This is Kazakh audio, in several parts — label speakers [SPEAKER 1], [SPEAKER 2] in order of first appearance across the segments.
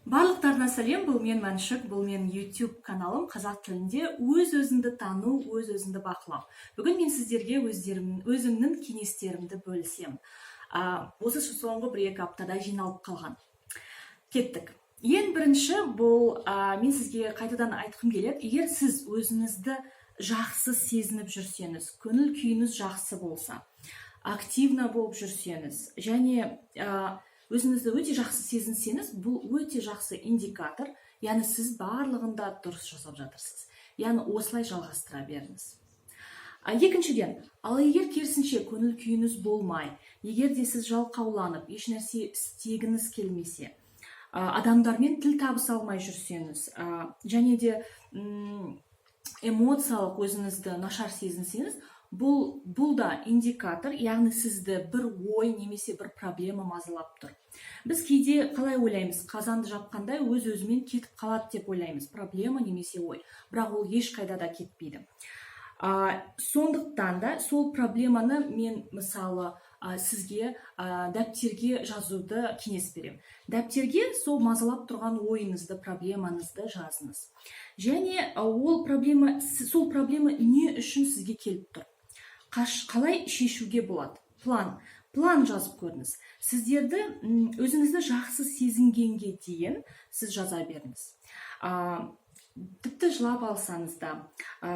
[SPEAKER 1] Барлықтарына сәлем! Бұл мен, Мәншүк, бұл менің YouTube каналым, қазақ тілінде өз өзіңді тану, өз өзіңді бақылау. Бүгін мен сіздерге өзімнің кеңестерімді бөлісемін, осы соңғы 1-2 аптада жиналып қалған. Кеттік. Ең бірінші бұл, мен сізге қайтадан айтқым келеді: егер сіз өзіңізді жақсы сезініп жүрсеңіз, көңіл күйіңіз жақсы болса, активно болып жүрсеңіз және өзіңізді өте жақсы сезінсеңіз, бұл өте жақсы индикатор, яғни сіз барлығында дұрыс жасап жатырсыз, яғни осылай жалғастыра беріңіз. Екіншіден, ал егер керісінше көңіл күйіңіз болмай, егер де сіз жалқауланып, ешнәрсе істегіңіз келмесе, адамдармен тіл табыса алмай жүрсеңіз, және де эмоциялық өзіңізді нашар сезінсеңіз, бұл да индикатор, яғни сізді бір ой немесе бір проблема мазалап тұр. Біз кейде қалай ойлаймыз? Қазанды жапқандай өз өзімен кетіп қалады деп ойлаймыз проблема немесе ой, бірақ ол ешқайда да кетпейді. Сондықтан да сол проблеманы мен, мысалы, сізге дәптерге жазуды кеңес беремін. Дәптерге сол мазалап тұрған ойыңызды, проблемаңызды жазыңыз және ол проблема, сол проблема не үшін сізге келіп тұр, қалай шешуге болады, план жазып көріңіз. Сіздерді, өзіңізді жақсы сезінгенге дейін сіз жаза беріңіз. Тіпті жылап алсаңыз да,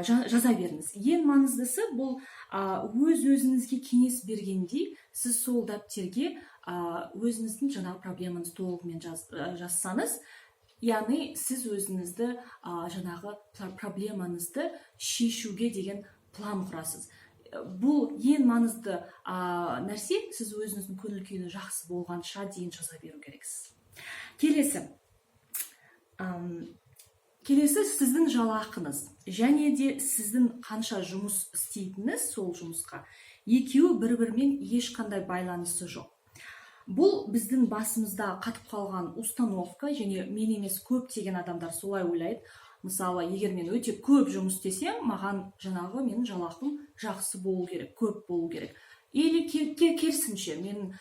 [SPEAKER 1] жаза беріңіз. Ең маңыздысы бұл, өз өзіңізге кеңес бергендей, сіз сол дәптерге өзіңіздің жаңағы проблемаңызды толығымен жазсаңыз, яғни сіз өзіңізді, жаңағы проблемаңызды шешуге деген план құрасыз. Бұл ең маңызды нәрсе. Сіз өзіңіздің көңіл күйіңіз жақсы болғанша дейін жаза беру керексіз. Келесі, сіздің жалақыңыз және де сіздің қанша жұмыс істейтініңіз сол жұмысқа, екеуі бір бірімен ешқандай байланысы жоқ. Бұл біздің басымызда қатып қалған установка, және мен емес, көптеген адамдар солай ойлайды. Мысалы, егер мен өте көп жұмыс істесем, маған жаңағы менің жалақым жақсы болу керек, көп болу керек, или керісінше, менің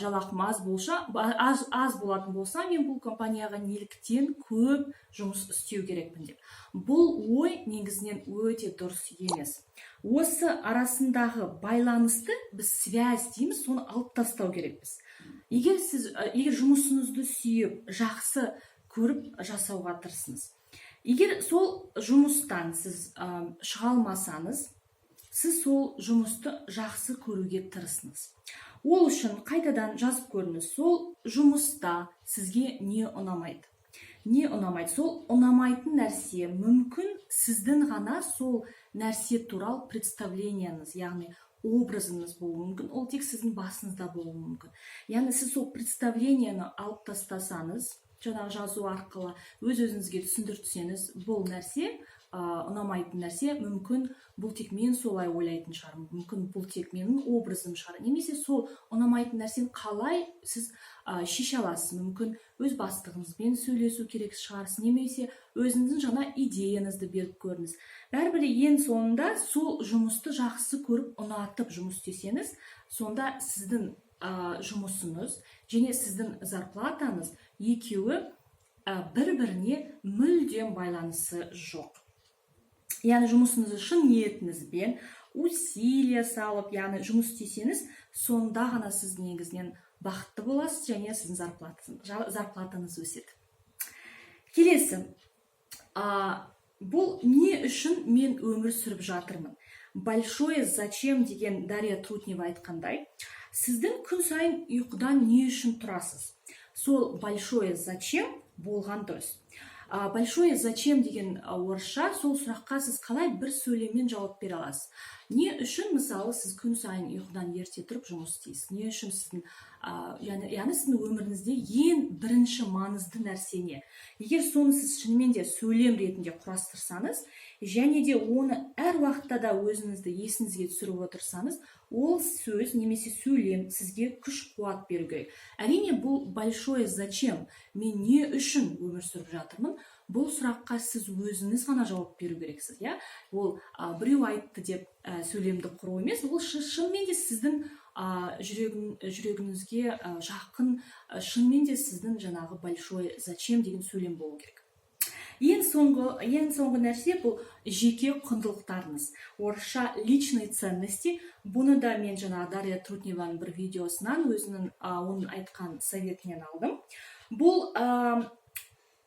[SPEAKER 1] жалақым аз болса, аз болатын болса, мен бұл компанияға неліктен көп жұмыс істеу керекпін деп. Бұл ой негізінен өте дұрыс емес. Осы арасындағы байланысты біз связь дейміз, соны алып тастау керекпіз. Егер сіз, егер жұмысыңызды сүйіп, жақсы көріп жасауға тырысыңыз. Егер сол жұмыстан сіз шыға алмасаңыз, сіз сол жұмысты жақсы көруге тырысыңыз. Ол үшін қайтадан жазып көріңіз: сол жұмыста сізге не ұнамайды, не ұнамайды? Сол ұнамайтын нәрсе мүмкін сіздің ғана сол нәрсе туралы представлениеңіз, яғни образыңыз болуы мүмкін, ол тек сіздің басыңызда болуы мүмкін. Яғни сіз сол представлениені алып тастасаңыз, жаңағы жазу арқылы өз өзіңізге түсіндіртсеңіз, бұл нәрсе, ұнамайтын нәрсе, мүмкін, бұл тек мен солай ойлайтын шығармын, мүмкін, бұл тек менің образым шығар, немесе сол ұнамайтын нәрсені қалай сіз шеше аласыз? Мүмкін, өз бастығыңызбен сөйлесу керек шығарсыз немесе өзіңіздің жаңа идеяңызды беріп көріңіз. Бәрібір ең соңында сол жұмысты жақсы көріп, ұнатып жұмыс істесеңіз, сонда сіздің жұмысыңыз және сіздің зарплатаңыз екеуі бір біріне мүлдем байланысы жоқ. Яғни жұмысыңызды шын ниетіңізбен, усилия салып, яғни жұмыс істесеңіз, сонда ғана сіз негізінен бақытты боласыз және сіздің зарплатаңыз өседі. Келесі, бұл не үшін мен өмір сүріп жатырмын, большое зачем деген Дарья Трутнева айтқандай, сіздің күн сайын ұйқыдан не үшін тұрасыз, сол большое зачем болған дұрыс. Большое зачем деген орысша, сол сұраққа сіз қалай бір сөйлеммен жауап бере аласыз? Не үшін, мысалы, сіз күн сайын ұйқыдан ерте тұрып жұмыс істейсіз? Не үшін сіздің, яғни сіздің өміріңізде ең бірінші маңызды нәрсе не? Егер соны сіз шынымен де сөйлем ретінде құрастырсаңыз және де оны әр уақытта да өзіңізді есіңізге түсіріп отырсаңыз, ол сөз немесе сөйлем сізге күш қуат беру керек. Әрине, бұл большое зачем, мен не үшін өмір сүріп жатырмын, бұл сұраққа сіз өзіңіз ғана жауап беру керексіз, иә. Ол біреу айтты деп сөйлемді құру емес, ол шынымен де сіздің жүрегіңізге жақын, шынымен де сіздің жаңағы большое «зачем» деген сөйлем болу керек. Ең соңғы нәрсе — бұл жеке құндылықтарыңыз, орысша личные ценности. Бұны да мен жаңағы Дарья Трутневаның бір видеосынан, өзінің оның айтқан советінен алдым. Бұл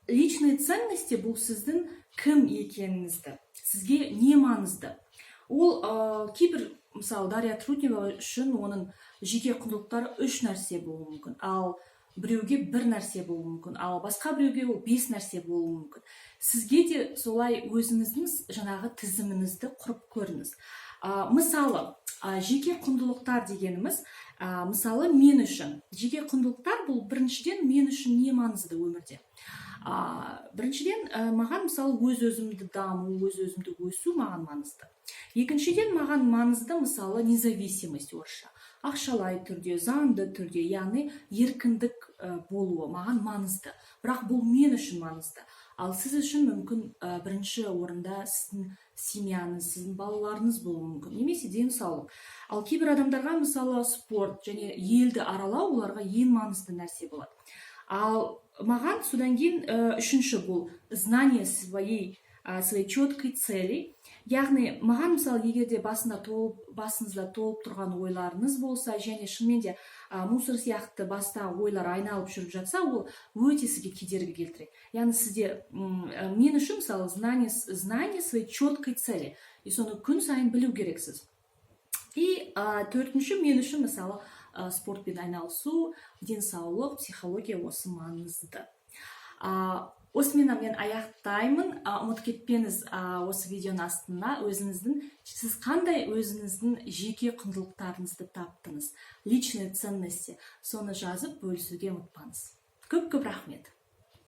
[SPEAKER 1] личные ценности, бұл сіздің кім екеніңізді, сізге не маңызды. Ол кейбір, мысалы, Дарья Трутнева үшін оның жеке құндылықтары үш нәрсе болуы мүмкін, ал біреуге бір нәрсе болуы мүмкін, ал басқа біреуге ол бес нәрсе болуы мүмкін. Сізге де солай өзіңіздің жаңағы тізіміңізді құрып көріңіз. Мысалы, жеке құндылықтар дегеніміз, мысалы, мен үшін жеке құндылықтар бұл, біріншіден, мен үшін не маңызды өмірде? Біріншіден, маған, мысалы, өз өзімді даму, өз өзімді өсу маған маңызды. Екіншіден, маған маңызды, мысалы, независимость, орысша, ақшалай түрде, заңды түрде, яғни еркіндік болуы маған маңызды. Бірақ бұл мен үшін маңызды, ал сіз үшін мүмкін бірінші орында сіздің семьяңыз, сіздің балаларыңыз болуы мүмкін немесе денсаулық. Ал кейбір адамдарға, мысалы, спорт және елді аралау оларға ең маңызды нәрсе болады. Ал маған содан кейін үшінші бұл знание своей четкой цели. Яғни маған, мысалы, егер де басыңызда толып тұрған ойларыңыз болса және шынымен де мусор сияқты баста ойлар айналып жүріп жатса, ол өте сізге кедергі келтіреді. Яғни сізде, мен үшін, мысалы, знание своей четкой цели, и соны күн сайын білу керексіз. И төртінші, мен үшін, мысалы, спортпен айналысу, денсаулық, психология, осы маңызды. Осымен мен аяқтаймын. Ұмытып кетпеңіз, осы видеоның астына өзіңіздің, сіз қандай өзіңіздің жеке құндылықтарыңызды таптыңыз, личные ценности, соны жазып бөлісуге ұмытпаңыз. Көп көп рахмет.